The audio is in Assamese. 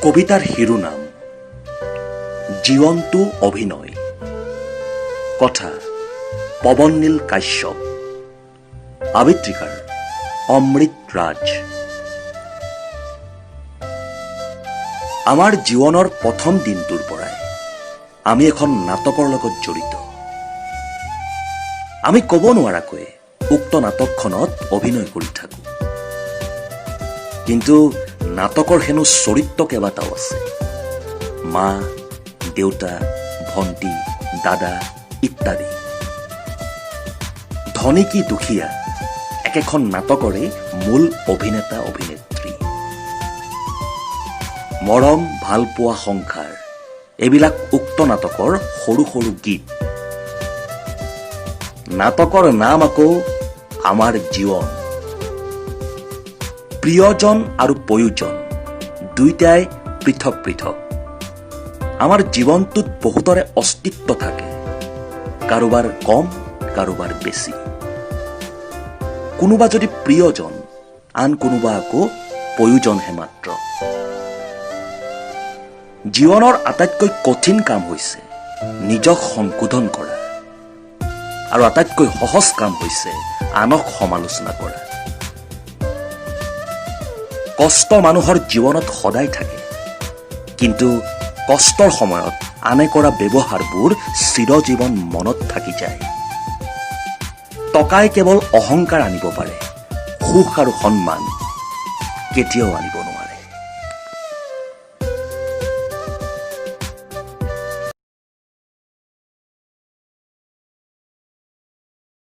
কবিতাৰ শিৰোনাম জীৱনটো অভিনয়। কথা পৱন নীল কাশ্যপ, আবৃত্তিকাৰ অমৃত ৰাজ। আমাৰ জীৱনৰ প্ৰথম দিনটোৰ পৰাই আমি এখন নাটকৰ লগত জড়িত। আমি ক'ব নোৱাৰাকৈয়ে উক্ত নাটকখনত অভিনয় কৰি থাকোঁ। কিন্তু নাটকৰ হেনো চৰিত্ৰ কেইবাটাও আছে, মা, দেউতা, ভণ্টি, দাদা ইত্যাদি। ধনী কি দুখীয়া একেখন নাটকৰে মূল অভিনেতা অভিনেত্ৰী। মৰম, ভালপোৱা, সংসাৰ এইবিলাক উক্ত নাটকৰ সৰু সৰু গীত। নাটকৰ নাম আকৌ আমাৰ জীৱন। প্ৰিয়জন আৰু প্ৰয়োজন দুইটাই পৃথক পৃথক। আমাৰ জীৱনটোত বহুতৰে অস্তিত্ব থাকে, কাৰোবাৰ কম, কাৰোবাৰ বেছি। কোনোবা যদি প্ৰিয়জন, আন কোনোবা আকৌ প্ৰয়োজনহে মাত্ৰ। জীৱনৰ আটাইতকৈ কঠিন কাম হৈছে নিজক সংশোধন কৰা, আৰু আটাইতকৈ সহজ কাম হৈছে আনক সমালোচনা কৰা। কষ্ট মানুহৰ জীৱনত সদায় থাকে, কিন্তু কষ্টৰ সময়ত আনে কৰা ব্যৱহাৰবোৰ চিৰজীৱন মনত থাকি যায়। টকাই কেৱল অহংকাৰ আনিব পাৰে, সুখ আৰু সন্মান কেতিয়াও আনিব নোৱাৰে।